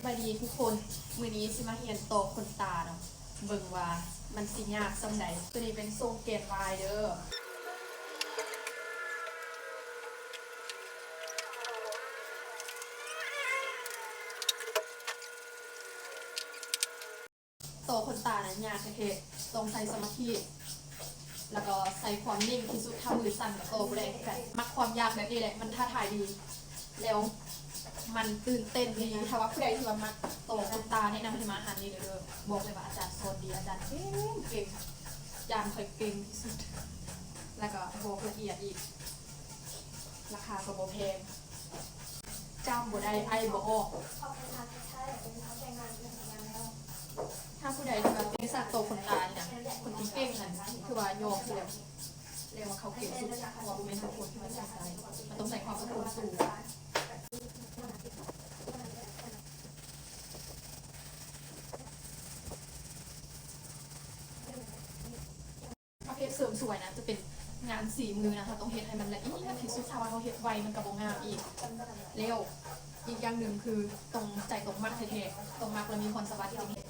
ສະບາຍດີທຸກຄົນ, ມື້ນີ້ຊິມາຮຽນຕໍ່ຂົນຕາເນາະ, ເບິ່ງວ່າມັນຊິຍາກສ່ຳໃດ. ໂຕນີ້ເປັນຊົງແກນວາຍເດີ້. ຕໍ່ຂົນຕານະຍາກແທ້ໆ, ຕ້ອງໃຊ້ສະມາທິ ແລ້ວກໍໃຊ້ຄວາມເໜັງທີ່ສຸດ. ຖ້າມືສັ່ນກໍຕໍ່ບໍ່ໄດ້ຄືກັນ. ມັກຄວາມຍາກແບບນີ້ແຫຼະ, ມັນທ້າທາຍດີ ແລ້ວມັນຕື່ນເຕັ້ນດີ. ຖ້າວ່າຜູ້ໃດທີ່ວ່າມັກຕໍ່ຂົນຕາ ແນະນຳໃຫ້ມາຮ້ານນີ້ເດີ້. ບອກເລີຍວ່າອາຈານສອນດີ, ອາຈານເກັ່ງໆ, ຢ້ານຂ້ອຍເກັ່ງທີ່ສຸດ, ແລ້ວກໍບອກລະອຽດອີກ. ລາຄາກໍບໍ່ແພງ, ຈ້ຳບໍ່ໄດ້, ໄອບໍ່ອອກ. ຖ້າຜູ້ໃດທີ່ວ່າເປັນສັດຕໍ່ຂົນຕານີ້ນະ, ຄົນທີ່ເກັ່ງຫັ້ນ ຄືວ່າຍອມຊິແລ້ວ, ແລ້ວວ່າເຂົາເກັ່ງສຸດ, ເພາະວ່າບໍ່ແມ່ນທຸກຄົນທີ່ວ່າຈະໄດ້, ມັນຕ້ອງໃຊ້ຄວາມອົດທົນສູງ. ປະເພດເສີມສວຍນະ ຈະເປັນງານສີມືນະ, ເຮົາຕ້ອງເຮັດໃຫ້ມັນລະອຽດທີ່ສຸດ. ຖ້າວ່າເຮົາເຮັດໄວມັນກໍບໍ່ງາມອີກ. ແລ້ວອີກຢ່າງໜຶ່ງຄືຕ້ອງໃຈຕ້ອງມັກແທ້ໆ, ຕ້ອງມັກ ແລະ ມີພອນສະຫວັນຈຶ່ງເຮັດ.